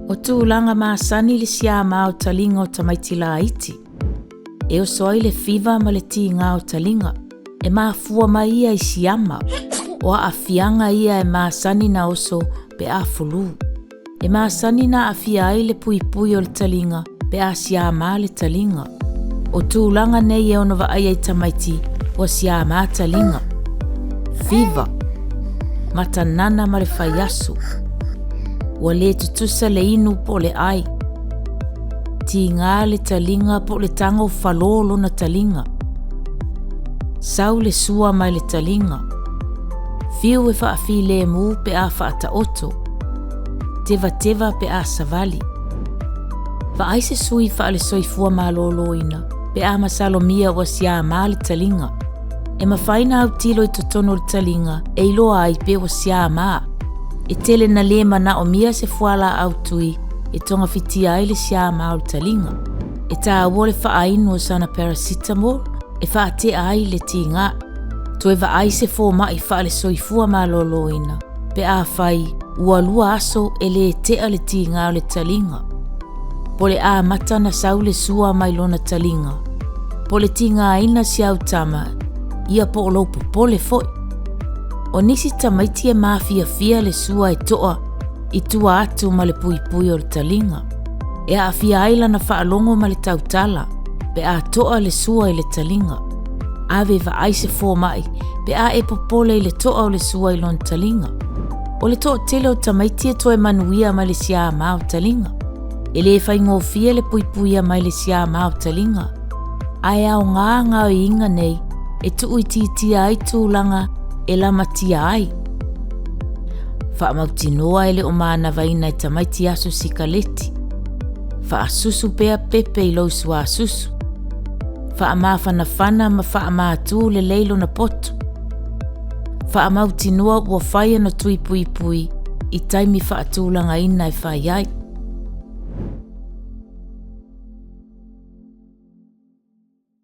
O tulaga masani le siamā o taliga o tamaiti laiti. E oso ai le fiva ma le tigā o taliga. E mafua mai ia i siama. O aafiaga ia e masani na oso pe a fulu. E masani na aafia ai le puipui o le taliga pe a siamā le taliga. O tulaga nei e ono vaai ai tamaiti ua siamā taliga. Fiva. Matanana ma le faiaso. Ua le tutusa le inu po o le ai. Tigā le taliga po o le tago falō lona taliga. Sau le sua mai le taliga. Fiu e faafilemu pe a faataoto. Tevateva pe a savali. Vaai se sui faale-soifua malōlōina pe a masalomia ua siamā le taliga. E mafai na autilo i totonu o le taliga e iloa ai pe ua siamā. E tele na lē manaomia se fualaau tui e togafitia ai le siamā o le taliga. E tāua le faainu o sana paracetamol e faatea ai le tigā. Toe vaai se fōmaʻi faale-soifua malōlōina pe afai ua lua aso e lē tea le tigā o le taliga. Po o le amata na sau le sua mai lona taliga. Po o le tigāina si au tama, ia po o lou popole foi. O nisi tamaiti e mafiafia le sua e toa i tua atu ma le puipui o le taliga. E aafia ai lana faalogo ma le tautala pe a toa le sua i le taliga. Ave e vaai se fōmaʻi pe a e popole i le toa o le sua i lona taliga. O le toatele o tamaiti e toe manuia mai le siamā o taliga. E lē faigofie le puipuia mai le siamā o taliga, ae aogā gaoioiga nei e tuuitiitia ai tulaga e lamatia ai. Faamautinoa e le o manavaina e tamaiti asu sikaleti. Faasusu pea pepe i lou suasusu. Faamafanafana ma faamatū lelei lona poto. Faamautinoa ua fai ona tui puipui i taimi faatulagaina e fai ai.